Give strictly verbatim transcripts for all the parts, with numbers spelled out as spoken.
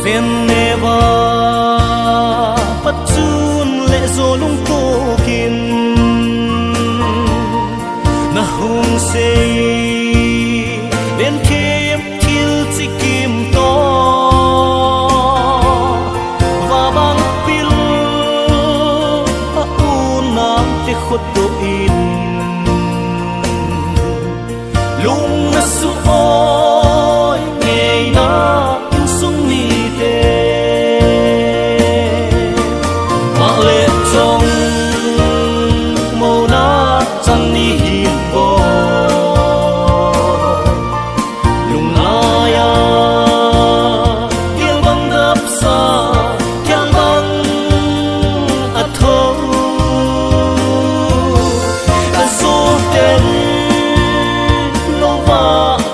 Ken neva pat chun le jolung tokin na hung sei, len khem thil chikim to, va bang pil a unam te khut to in. Lung na su oi ngeina insung mite, mah le chong mona chan ni hin boi. Lunglai a, kiang bang dap sa, kiang bang a tho. Ka zo ten, lo va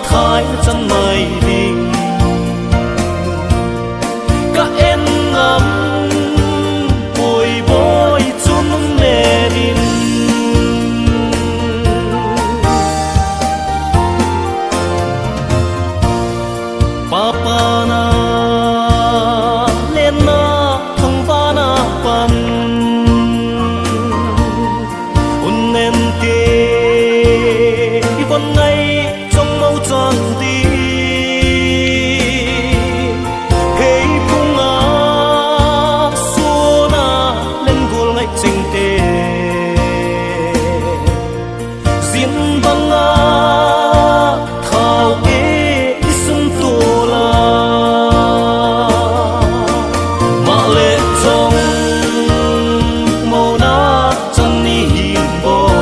thai chan mai ding. Ka en ngam, poi boi chun um le ding. Papa na lenna thangvana pan un nen te i von ngai chong mo chang di. Hei phunga suna len gol ngai ching te. Zin banga thau e i sum tula. Mah le chong mona chan ni hin boi.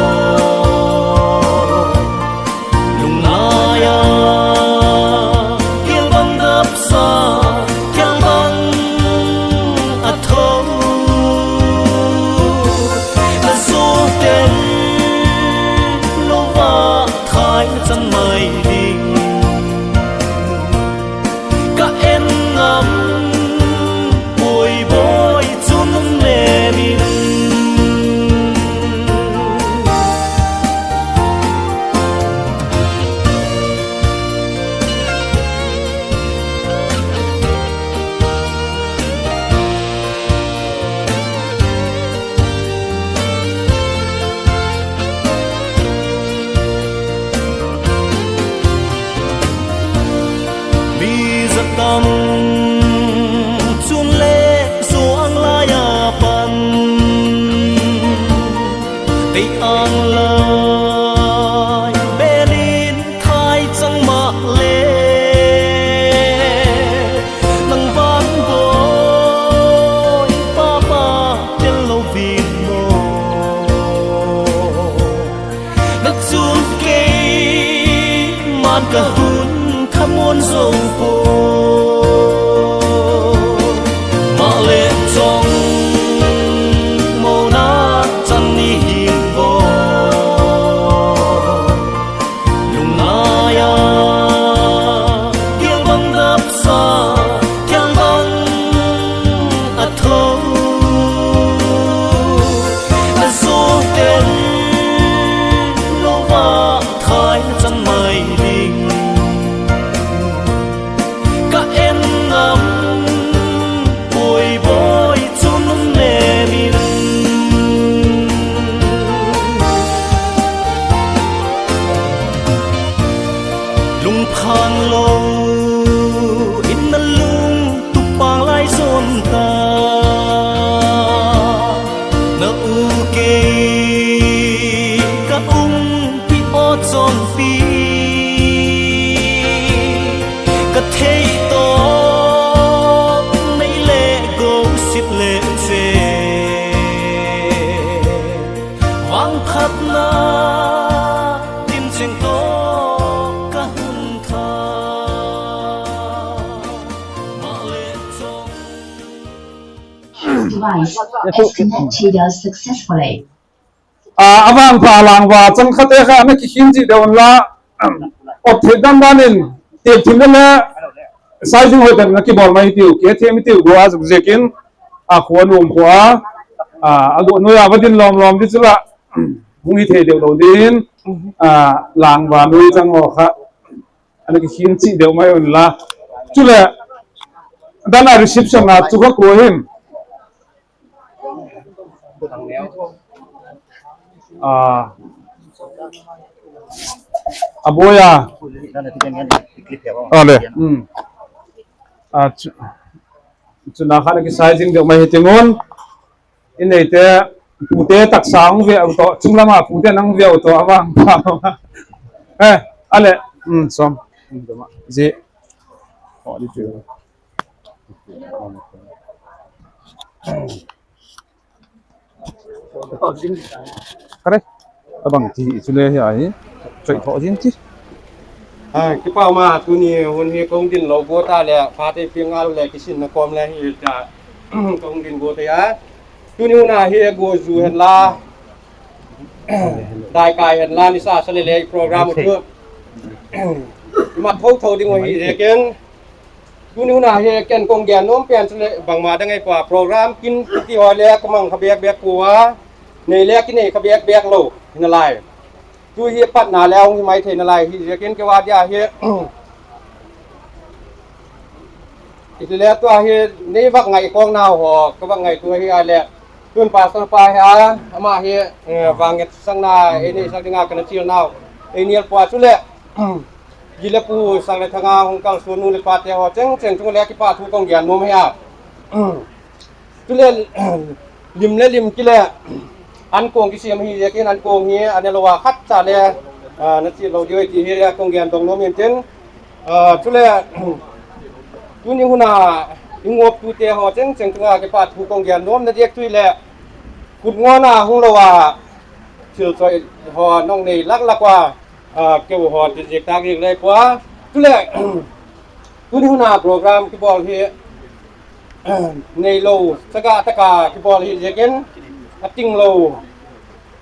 Lunglai a, kiang bang dap sa, kiang bang a tho. Ka zo ten, lo va thai chan mai ding. Ka en ngam, poi boi chun um le ding. Mi zatam chun le suang lai a pan tei ang lai belin thai chang mah le, nang vang boi papa tel lo vin mo. Na chun keiman ka hun khamuan zo po. Mah le chong mona chan ni hin boi. Lunglai a, kiang bang dap sa, kiang bang a tho. Na zo ten, lo va thai chan mai ding. Ka en ngam, poi boi chun um le ding. Lungphang lo in na lungtup pang lai zon ta. Na u kei ka umpi o chonpi. Ka thei to nei le go sit le che. Vang khat na tin ching to ka hun tha. Mah le chong. Device is connected successfully. A, avang pha lang va, chang khat e kha, na kikhin chi deu la. Op thei dan dan in, tep thim le le, sizing hoi tan na kibol mai tiu, ke thim tiu, go a zuk zekin, a khuan um khua, a, a go noi a va din lom lom di chu la, hung hi thei deu lo din, a, lang va noi chang ho kha. Ana kikhin chi deu mai un la. Chule, Dan a reception a chu ka ko him. Ah. Aboya. Ale. Hmm. Ah, chu, chu na khan kisai jing deu mai hitingun. Inei te, pute taksa hung ve u to, chunglam a pute nang ve u to, avang. Eh, ale, um, som. Ji. Oh, di tu. Kare. Abang ti chu le hi ahi. Choi ho jin ti. Ah, kipa ma tuni hun hi kong din lo go ta le, pha te pi ngal le kisin na kom le hi ta. Kong din go ta ya. Tuni hun a hi go ju hen la. Dai kai hen la ni sa sa le le program tu. Ma tho tho ding ho hi le ken. Tuni hun a hi ken kong gen nom pen chu le bangma dang ei pa program kin ti ho le ka mang kha bek bek pu a. Nei le kin nei kha bek bek lo. Hin lai. Tu hi patna le hung hi mai thei nalai hi, ziakin kei va dia hi. Itile tua hi nei vak ngai kong nau ho, ka vak ngai tu hi a le. Tun pastor pa hi a, ama hi, eh, vang nget sang na, ei nei sang dinga kana chil nau. Ei nial pua chu le. Ji le pu sang le thanga hung kal su nu le pa te ho, cheng cheng chung le kipa thu kong gen nom hi a. Chule, lim le lim kile, an kong kisem hi, ziakin an kong hi, an lo a khat cha le, ah, na chi lo diu ti hi, kong gen dong nom in tin. Ah, chule, tuni hun a, i ngop tu te ho, cheng cheng tunga kipa thu kong gen nom na diak tui le, kut ngo na hung lo a, thil choi ho nong nei lak lak wa, ah, keu ho ti zik tak zik le kwa. Chule, tuni hun a program kibol hi, nei lo, chaga taka kibol hi ziakin, a ting lo,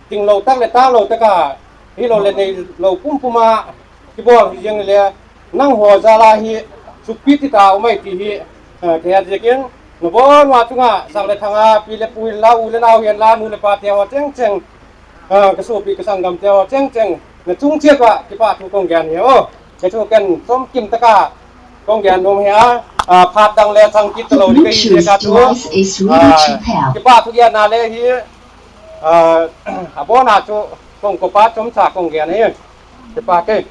ting lo tak le ta lo taka, hi lo le nei lo pum pum a, kibol hi ziang le, nang ho jala hi, supi ti ta umai ti hi, eh, kei a ziakin, na bon wa chunga, sak le thanga, pi le pu hin la, u le nau hin la, nu le pa te ho cheng cheng, eh, ka supi ka sanggam te ho cheng cheng, na chung chiat wa, kipa thu kong gen hi o. Kei chu ken som kim taka kong gen nom hi a, ah, phat dang le chang kit lo ni kei hi ka chu. Ah, kipa thu gen na le hi, ah, abona chu kong ko pa chom cha kong gen hi. Kipa ke.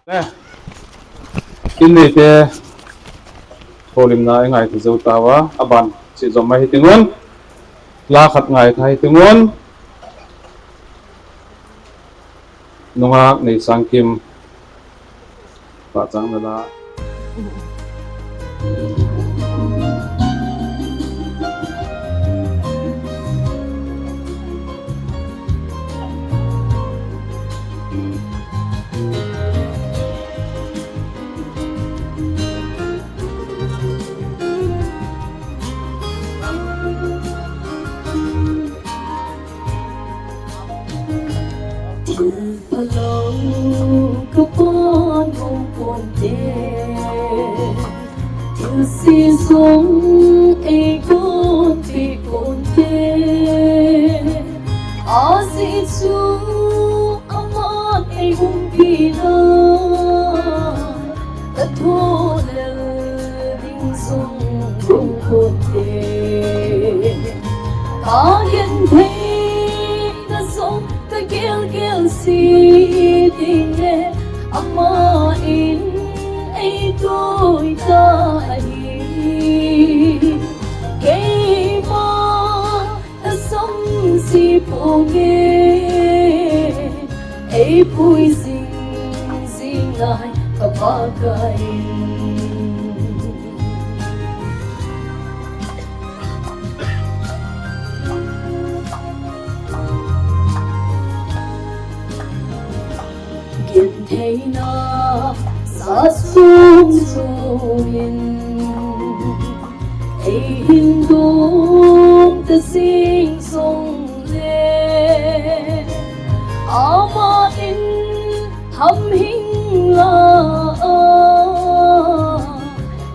Eh, in nei te, holimna i ngai thu zo ta wa, aban, si zom mai hitingun, la khat ngai tha hitingun, Nungak Neisangkim, pachang na la. Thil phalou ka pon hong pon te, thil si zong ei kon pi kon te, a si chu aman ei hong pi na, ka tho lel ding zong hong pon te, ka gen thei na zong ka gel gel si ding le, ama in ei tui ta ahi. Keima ka sam si pong e, ei pui zing zing lai ka pa ka in. Gentheina sa sung sungin ei hin dong ta sing sung le, ama in ham hing la a,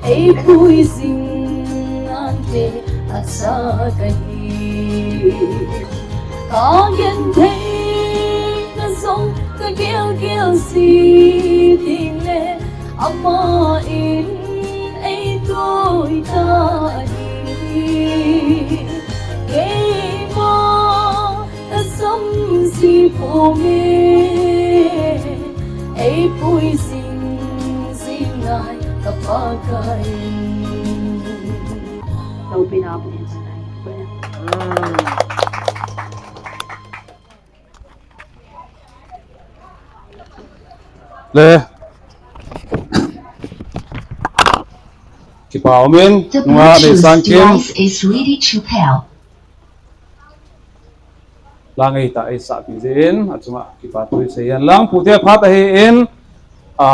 ei pui zing an te a sa ka hi. Ka gen thei na zong ka gel gel si ding le, Ama in ei toi ta hi, keima ka samsi pome, ei pui zing zing nai ka Pakai. Lo pina pun. Le. Kipa umin, nunga le sang kim. Device is ready to pair. Lang ei ta ei sa pi jin, achunga kipa thu sei hen lang pute phat ahi in, a,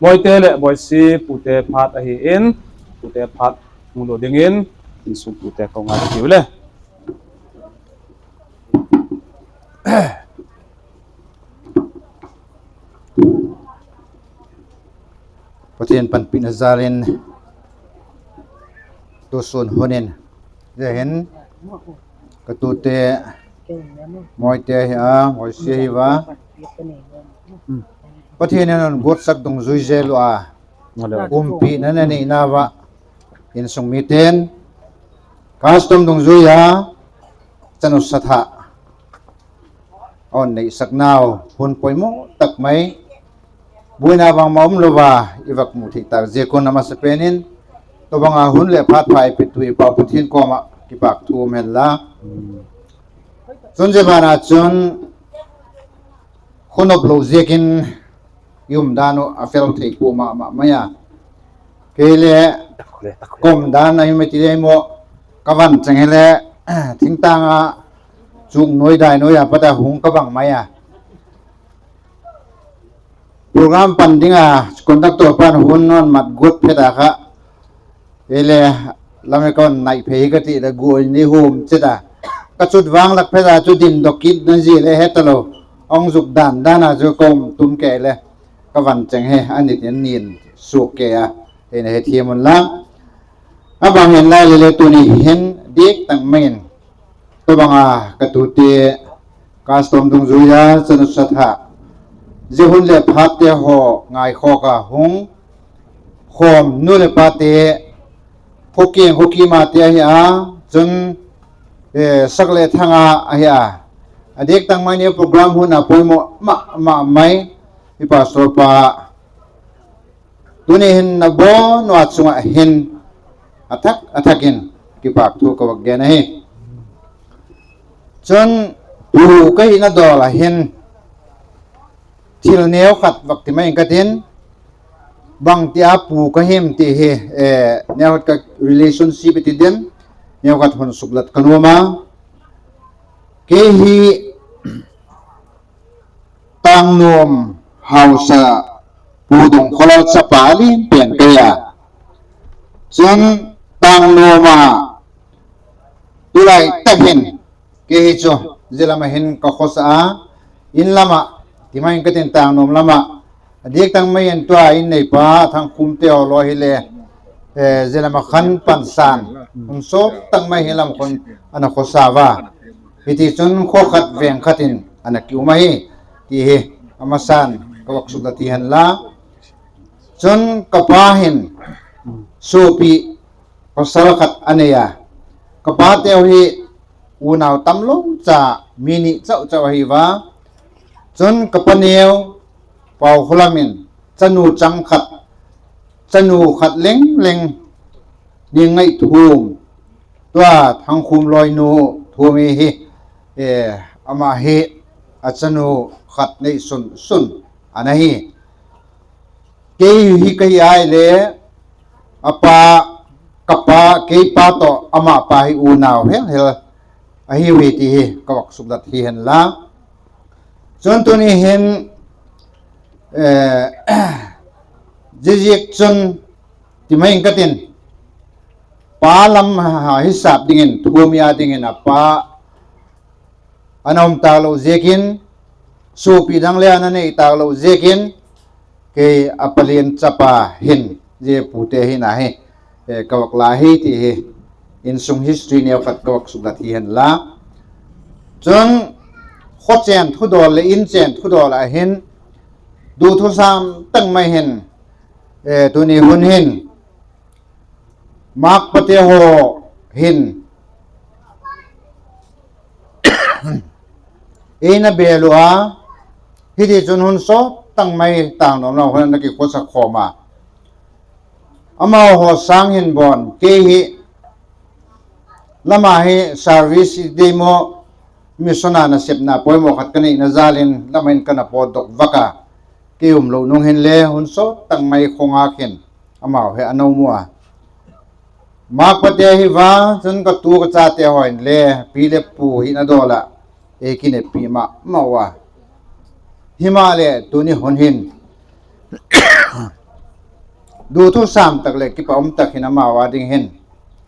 Moite le Boisi pute phat ahi in, pute phat mu lo ding in, insung pute ko ngai ti le. Pathen panpina jalin tusun hunin, jehin ka tute Moite hi a, Moisi hi va. Pathen in agot sak dungjui jel u a, umpi na na nei na va, insung miten custom dungjui a, chanu satha on nei sak nau, hun poimo tak mai. Buina bang ma um lova, i vak mu thei tak, jeh kon a masa penin, tobanga hun le phat pha i petu i Pa Pathen koma kipak thu um hen la. Chun jeh bana chun, khonop lo jeh kin, i um dan u a fel thei pu ma ma mai a. Kei le, kom dan a i mati le mo, ka van cheng hele, thingtang a, chuk noi dai noi a, pata hung ka bang mai a. Program pan dinga, conductor pan hun non mat gut phet a kha. Ele, lame kon nai phei ka ti da gu ni hum che da. Ka chut vang lak phet a chu din dok kit na ji le he ta lo. Ong juk dan dan a chu kom tum ke le. Ka van cheng he, ani tin nin su ke a. He ne he thiam un lang. A bang hen lai le le tuni hin dik tang mangin. Tobanga ka tute custom dungjuia chanu satha, jehun le phat te ho ngaikhoa hung khom nu le pa te, khokeng khokima te ahi a, chun, eh, sak le thanga ahi a. Adik tang mai ni program hun a poimo ma, ma mai, i pastor pa. Tuni hin nabon uva chunga hin athak, athakin kipak thu ka vak gen ahi. Chun pu ka hina dol a hin thil neo khat vak ti mai katin, bang tia pu ka him ti hi, eh, neo khat ka relationship ti den, neo khat hon suklat ka nom a. Kei hi Tangnom haosa pu Dongkholal chapa lim pen kei a. Chun Tangnom a tulai tak hin kei hi chu, jeh lama hin ka khosa a, in lama, ti mai katin Tangnom lama, adik tang mai in tua in neipa Thangkhum te ho lo hile, eh, jeh lama khan pansan, um sot tang mai hi lam khun ana khosa va. Hiti chun kho khat veng khat in ana kium ahi, ti hi amasan ka vak suklat hi hen la. Chun ka pa hin sopi pasal khat anei a. Ka pa teu hi unau tamlou cha mi ni chau chau ahi va. Chun ka pa neu Paokholam in chanu chang khat, chanu khat leng leng, ni ngai thum, tua Thangkhum loinu thum hi, eh, ama hi achanu khat nei sun sun ana hi. Kei hi ka hi ai le, apa, ka pa, kei pa to ama pa hi unau hel hel ahi ve ti hi ka vak suklat hi hen la. Chun tuni hin, eh, jijik chun ti mai katin, pa lam ha, hisap dingin, thumia dingin apa ana um ta lo jekin, sopi dang le ana nei ta lo jekin, kei a palen chapa hin, jeh pute hin ahi, eh, ka vak la hi ti hi, insung history neo khat ka vak suklat hi hen la. Chun, kho chen thudol le in chen thudol a hin, Tu thusam tangmai hin, eh, tuni hun hin, Makpate ho hin, eina bel u a, hiti chun hun sot tangmai tang nom nom hun ana kikhosa khom a. Amaho sang hin bon, kei hi lama hi service dei mo, mission a nasepna poimo khat kanei na jal in lama hin kana potdoh vak a, kei umlou nung hin le hun sot tangmai khonga khin amaho hi ana um u a. Makpate hi va, chun katu kachate ho hin le pi le pu hina dol a, ei kinepi mama u a. Himahleh tuni hun hin, du thusam tak le kipa um tak hin amaho a ding hin,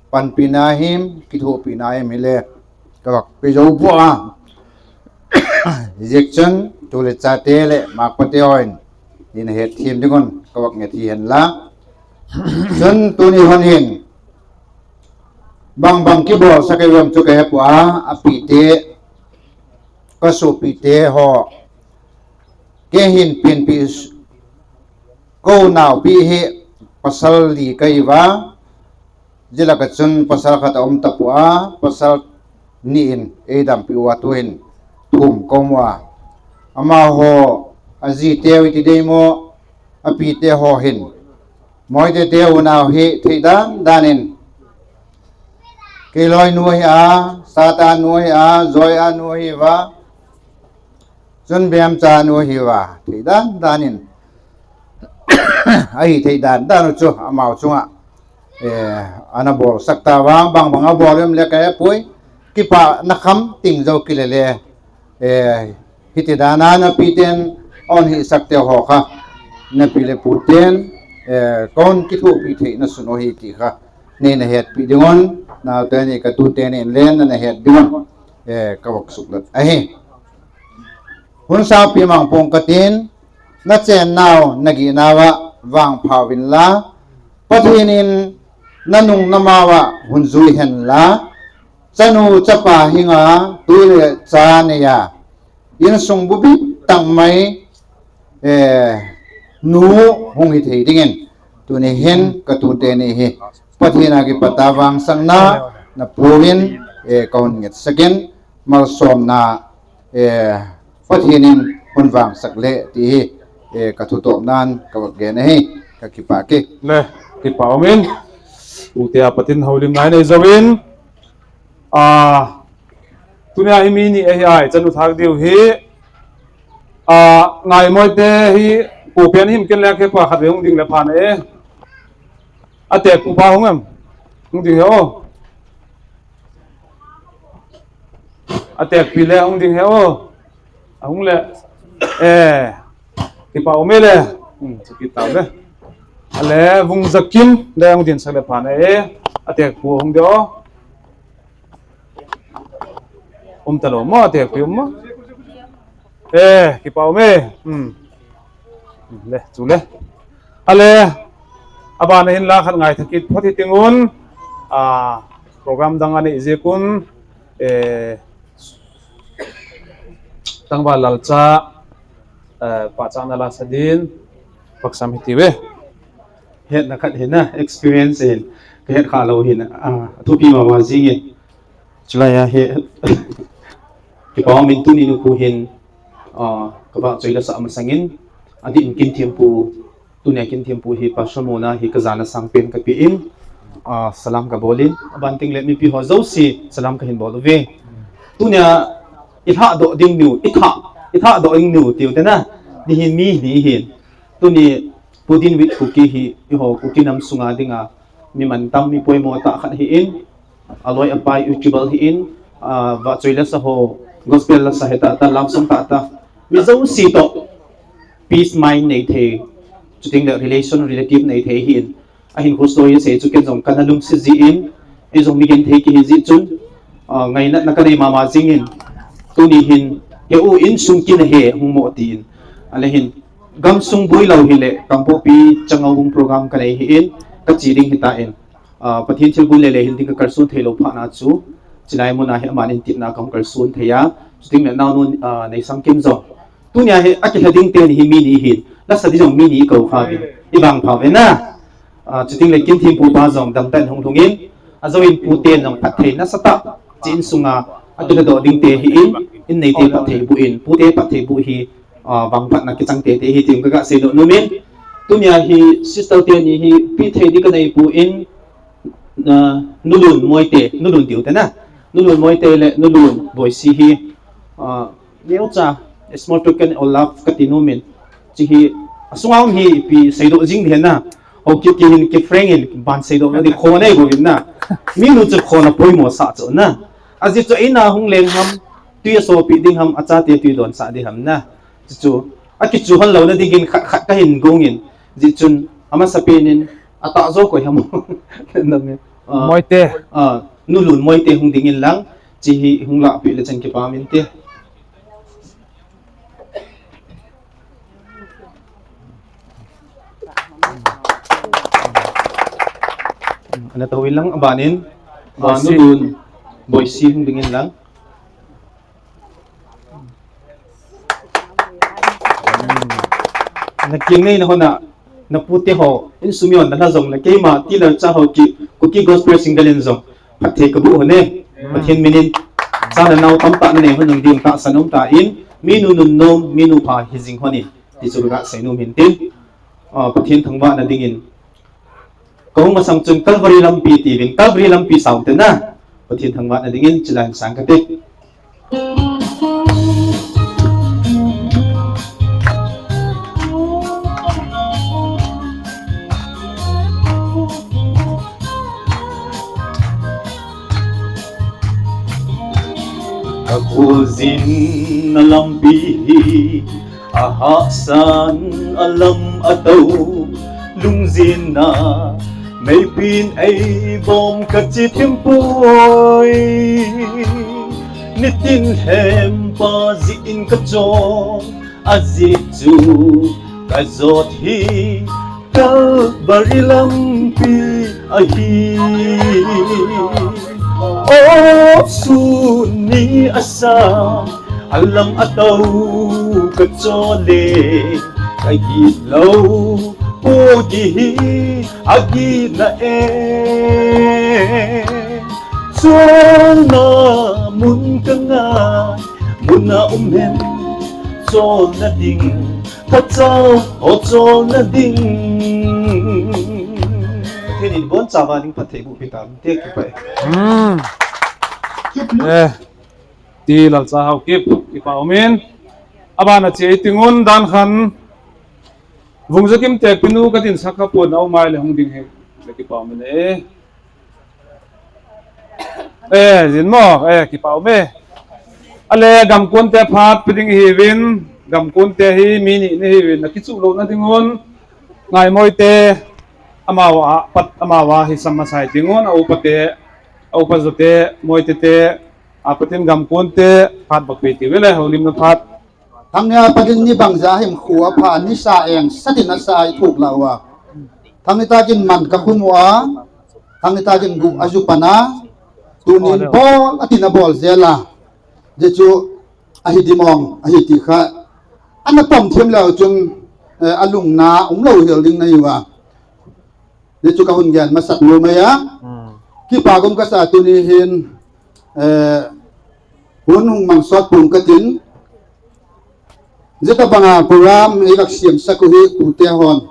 panpina him, kithopina him hile, kavak pe jou poi a. Hijeh chun, tu le chate le Makpate ho hin, eina hetthem ding un, kavak nget hi hen la. Chun tuni hun hin, bang bang kibolsak ahi uvam chu kahe poi a, apite, kasopite ho, kei hin penpi, kou naopi hi pasal li kahi uva, jeh laka chun pasal khat aum tapoi a, pasal ni in eidampi uva tu hin thum kaum uva. Amaho, ajite u iti dei mo, apite ho hin, Moitete unau hi thei dan dan in, Keiloi nu ahi a, Sata nu ahi a, Joya nu ahi uva, chun Bemcha nu ahi uva, thei dan dan in, ahi thei dan dan u chu amau chunga, eh, ana bolsak tauva, bang bang abol em le kahe poi, kipana kham ting jou kile le, eh, hiti dan a napiten ahung hisah teu ho kha, napi le puten, eh, kon kithopi theina sun u ahi ti kha neina hetpi ding un, naote ni katute ni in le nana het ding un, eh, kavak suklat ahi. Hun sangpi mang pong katin, nachennau, nagihnau a vangpha uvin la, Pathen in nanung namau a hun jui hen la, chanu chapa hinga tu le cha neiya, insung buppi tangmai, eh, nu hung hithei dingin, tuni hin katute ni hi Pathen a kipata vangsetna napuin, eh, kahung ngetsak in, malsomna, eh, Pathen in hung vangsak le ti hi, eh, kathu topnan kavak gen ahi, kakipah e. Le, kipa umin, u tia Pathen houlimna nei jouvin, ah, tunia hi mi ni ahi a, chanu thah diu hi, ah, Ngaimoite hi, pu pen him ken le khepa khat ve hung ding le phan e. Atekpu pa hung em? Hung ding he o. Atekpi le hung ding he o. Ahung le. Eh. Kipa ume le. Hmm, chu kita le. Ale Vungzakim le hung ding sak le phan e. Atekpu hung ding o. Um talou mo, atekpi um mo. Eh, kipa ume. Hmm. Le, chu le. Ale, abana hin la khat ngaithak kit phot hiting un, ah, program dang anei jeh un, eh, tangval lalcha, eh, pachatna la sa din, paksam hiti ve. Hetna khat hina, experience hin, kahet khalou hin, ah, athupi mama jing e. Chulai a hi, kipa umin tuni nikho hin, ah, kavahchoi la sa masangin, adin kin thempu, tunia kin thempu hi Pastor Mona hi kajana sangpen kapen, ah, salam kabol in, aban teng le mipi ho jouse salam kahin bol uve. Tunia ilhahdoh ding niu, itha, ilhahdoh ding niu tiu tena, nihin mi nihin. Tuni Pu Dinwit Kuki hi, eiho Kuki nam sunga dinga, mi mantam mi poimo tah khat ahin, aloi apai YouTuber ahin, ah, vahchoi la sa ho, gospel la sa he tah tah, love song tah tah, mi jouse toh peace mind nei thei, chuteng le relation, relative nei thei ahin, ahin khosoi asei chu ken jong kana lungset jin, ei jong mi genthei kihi jeh chun, ah, ngaina na kanei mama jingin, tuni hin, he u insung kin ahe, hung mo tin, ale hin, gamsung boi lou hile, Kangpokpi chang a hung program kanei hin, kache ding hitan, ah, Pathen thilbol le le hin ding kakalson thei lou phat na chu, chulai muna hi aman in titna kahung kalson thei a, chuteng le naonu, ah, Neisangkim jong. Tunia hi akilha ding teni hi mi ni hin, Nasa di jong mi ni i kou kha vin, i vang pha vin na. Ah, chuting le Kinthempu pa jong damtah in hung lhung in, ajou in pute jong phatthei nasatah, chi insunga, atu le doh ding te hi in, in neite phatthei bu in, pute phatthei bu hi, ah, vangphatna kichang tete hi tin ka ga seidoh nom in. Tunia hi sister te ni hi pithei di ka nei pon, ah, Nu Lun Moite, Nu Lun tiu te na. Nu Lun Moite le Nu Lun Boisi hi, ah, neocha, a small token of love ka ti nom in. Chi hi, asunga um hi ipi seidoh jing di na. Haokip kihin kiphreng in ban seidoh lou di kho nei go vin na. Minu chu kho na poimo sa chu na. Ajeh chu eina hung leng ham, tui asopi ding ham, achate tui don sah di ham na. Chu chu, akichu hon louna dingin khat khat ka hin gong in. Jeh chun, amasapen in, atah jo koi ham. Nam e. Ah, Moite. Ah, Nu Lun Moite hung ding in lang, chi hi hung lahpeh le chan kipa um inte. Ana tou in lang, aban in, ah, Boisi. Nu Lun Boisi hung ding in lang. Na keng nei na hon a, na pute ho, insung mi hon na la jong le keima, ti Lalcha Haokip, Kuki Gospel Single in jong phatthei ka bu hon e. Pathen min in, cha le nao tamtah na nei hon jong ding tahsan um tan, minu nunnom, minu pha hi jing hon in, ti chu ka sei nom in tin. Ah, Pathen thangvahna dingin, ka hung masang chun Calvary lampi ti vin, Calvary lampi sao te na. Pathen thangvahna dingin, chilai in sang kate. Ka khojin na lampi hi, ahahsan a lam a tou, lungjin na meipin ei bom ka chi thim poi. Nitin hem pa jin ka chon, ajeh chu ka jot hi Calvary lampi ahi. O sun ni asang, a lam a tou ka chon le, ka git lou, po gi hi a gitna e. Chonna mun ka ngai, mun a um hen, chonna ding, thachau ho chonna ding. Pathen in ibonchauva ding phatthei boh pi tan, ti kipa e. Hmm. Eh, ti Lalcha Haokip, kipa um in. Aban a che i tingun dan khan. Vungjakim te pinu ka dinsak kha pon a um a le hung ding hi. Le kipa um in e. Eh, jin mo, eh, kipa um e. Ale gamkon te phat pe ding hi vin, gamkon te hi mi ni ni hi vin, na kichu lou na ding un. Ngaimoi te, amawa, pat, amawa hi sam masai ding un, a upa te, a upa jo te, Moite te, a patin gamkon te, phat bak pe ti vele, holim na phat. Thangnia patin ni bangja him khu apha ni sa eng satin asa i thuk la uva. Thangni takin man ka khum uva. Thangni takin gu aju pana. Tunin bol atin a bol jela. Jechu ahi dimong ahi ti kha. Ana pom them leu chun, eh, alungna um lou hel ding na uva. Jechu ka hun gen masat lou mai a. Hmm. Kipa gom kasa tuni hin, eh, hun hung mang sot pum katin. Jeta banga program ei vak siam sak u hi pute hon.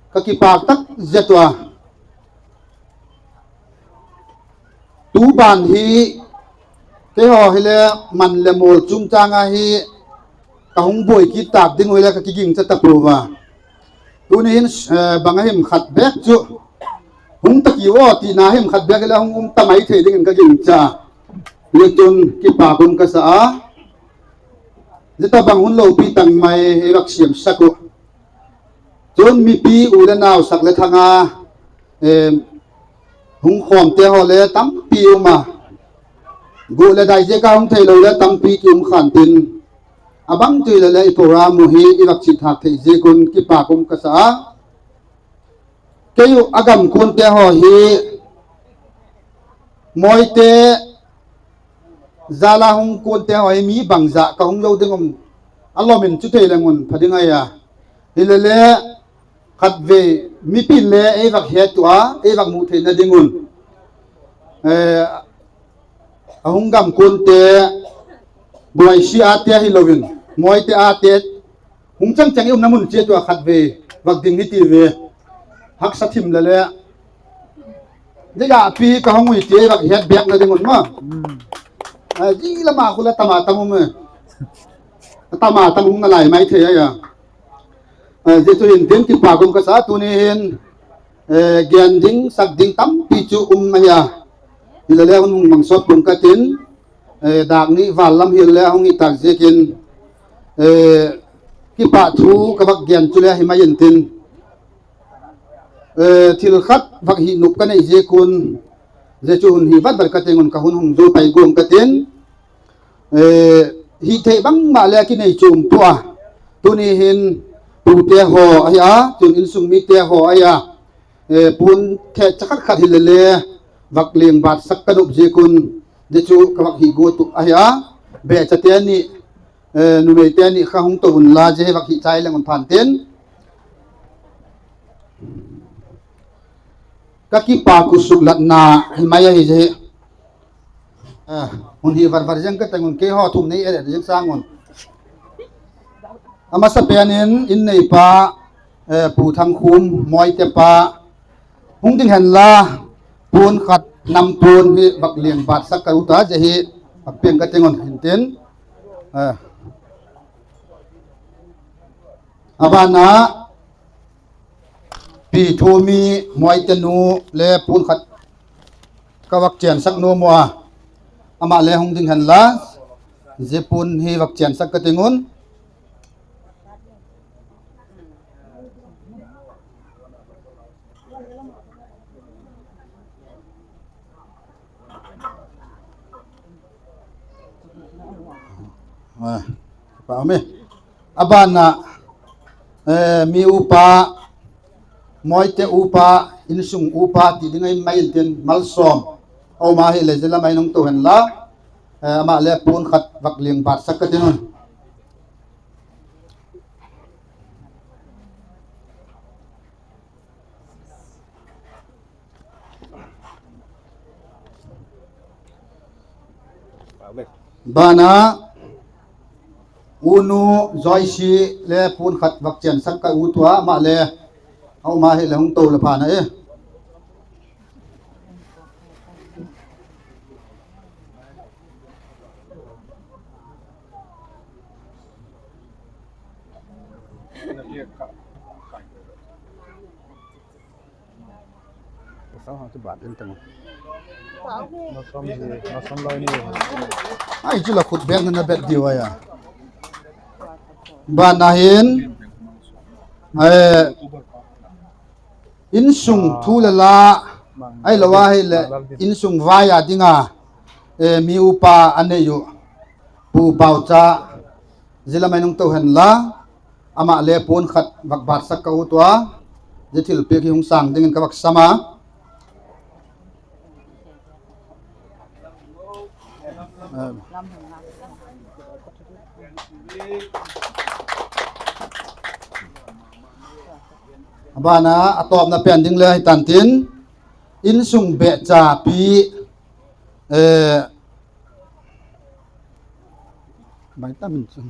Ka kipak tak jeta. Tu ban hi, keiho hile man le mol chungchang a hi, ka hung boi kit tap ding u hile ka kiging cha tapouva. Tuni hin, eh, bang ahim khat bek chu. Hung ta kiu o tina him khat bek hile hung um ta mai thei dingin ka gingcha. Hichun kipa kum kasa a. Jeta bang hun loupi tang mai hi vak siam sak u. Chun mipi u le nau sak le thanga, em, hung khom te ho le tampi um a. Gu le dai je ka hung thei lou le tampi ki um khan tin. Abang tui le le i program u hi i vak chih thak thei je kun kipa kum kasa a. Kei u agam kun te ho hi Moite jala hung kun te ho hi mi bangja ka hung jou ding um. Alom in chu thei le ngun pha ding ahi a. Hilele, khatvei, mipin le, ei vak het tua, ei vak mu theina dingun. Eh, ahung gam kunte, Boisi ate hilouvin, Moite ate, hung chang chang i umna mun che tua khatvei, vak ding hiti ve. Haksa thim lele. Dega pi ka hung ui ti vak het bek na dingun ma. Hmm. A, ji lama khula tama tam um e. Tama tam um na lai mai thei a ya. A, ji chu hin tin kipa kum ka sa tuni hin, eh, gen ding, sak ding tampi chu um a ya. Hilele hun hung mang sot kum ka tin, eh, dak ni val lam hilele hung hi tak zikin, eh, kipa thu ka vak gen chu le hi mai in tin. Eh, thil khat vak hi nup ka nei ziek un, zia chu hun hi vat vat ka teng un ka hun hung zo pai guang ka tin. Eh, hi thei bangma le ki nei chum pua. Tuni hin pute ho ahi a, tun insung mite ho ahi a. Eh, pun the chakhat khat hi le le, vak leng bat sak ka nup ziek un, zia chu ka vak hi go tu ahi a. Be cha te ni, eh, numei te ni kha hung to un la, zia hi vak hi chai leng un phan tin. Ka kipa kusuk latna hi mai ahi je. Ah, hun hi var var jeng ka teng un kei ho thum nei e jeng sang un. Amasa pen in, in nei pa, eh, Pu Thangkhum, Moite pa, hung ding hen la, pun khat nam pun hi vak liang bat sak ka u ta je hi, vak peng ka teng un hin tin. Ah. Abana, Pi Thumi, Moite nu le pun khat ka vak chen sak nu mua. Ama le hung ding hen la, zia pun hi vak chen sak ka teng un. Ah, pa me. Abana, eh, mi upa, Moite upa, insung upa, ti ding ai mai in tin Malsom. Auma hi le zia lam ai nung to hen la, eh, ama le pun khat vak liang bat sak ka tin un. Bana, u nu Joyce le pun khat vak chen sak ka u tua, ama le, auma hi le hung to le pha na e. Ai, chu la khut beng na bet diu aya. Bana hin, eh, insung thu le la, ai lo a hi le, insung vai a dinga, eh, mi upa a nei u, Pu Paocha, zia lam ai nung to hen la, ama le pun khat vak bat sak ka u tua, zia thil pek hi hung sang dingin ka vak sam a. Abana, a tawpna pen ding le hi tan tin, insung behcha pi, eh, Bai ta min chu.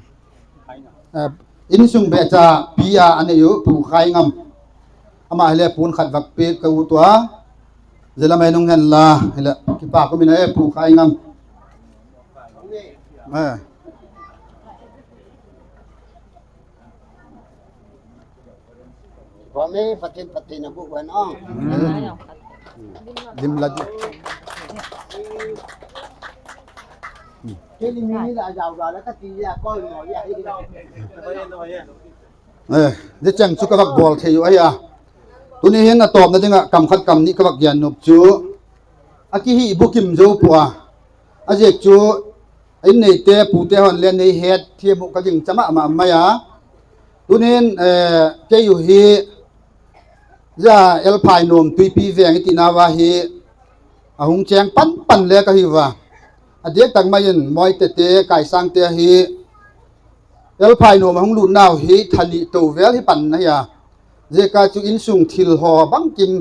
Eh, insung behcha pi a a nei u Pu Khaingam. Ama hi le pun khat vak pek ka u tua. Zia lam ai nung hen la, hi le kipa ka min a e Pu Khaingam. Eh. Kome, Pathen, Pathen abu wan ong. Hmm. Lim la di. Ke lim ni la jao la la ka ti ya ko mo ya. Eh, zia cheng chu ka vak bol thei u ahi a. Tuni hin a tawpna dinga kam khat kam ni ka vak gen nop chu. A kihi bukim zo pua. A ziak chu in neite, pute hon le nei het thiam u ka ging cha mama mai a. Tunin, eh, kei u hi, zia Elphai Nuam Tuipi Veng i tina uva hi, a hung cheng pan pan le ka hi uva. A diak tak mai in Moite te, Kaisang te hi, Elphai nom a hung lut nau hi tha ni to vel hi pan na hi a. Jeh a chu insung thil ho bangkim,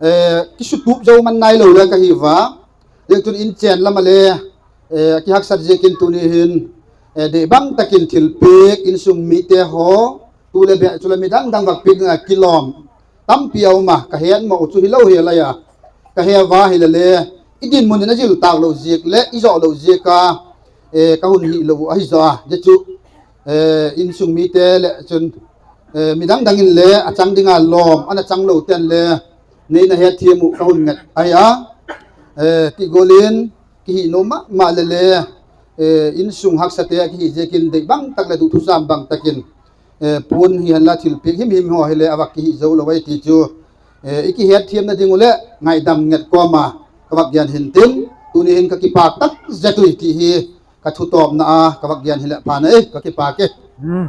eh, kisutup jou man nai lou le ka hi va. Jeh chun inchen lam a le, eh, kihaksat jeh in tuni hin, eh, dei bang takin thilpek, insung mite ho, tu le be, chu le midang dang vak pek a kilom. Tampi a um a, ka het mo chu hi lou hi lai a. Ka he va hi le le, i dinmun in a jil tak lou jeh le, i jo lou jeh a, eh, ka hun hi lou ahi jo a. Jeh chu, eh, insung mite le chun, eh, midang dang in le, a chang ding a lom, ana chang lou ten le, nei na het thiam u ka hun nget ahi a. Eh, ti golin, kihi nom ma, ma le le, eh, insung haksa te kihi jeh in dei bang tak le duh thusam bang takin, eh, pon hi han la thilpek him him ho hi le a vak kihi jou lou ai ti chu, eh, i kihet thiam na ding u le ngaidam nget kom a ka vak gen hin tin, tuni hin ka kipak tak jeh u ti hi ka thu tawpna a ka vak gen hi le pha na e, ka kipak e. Hmm.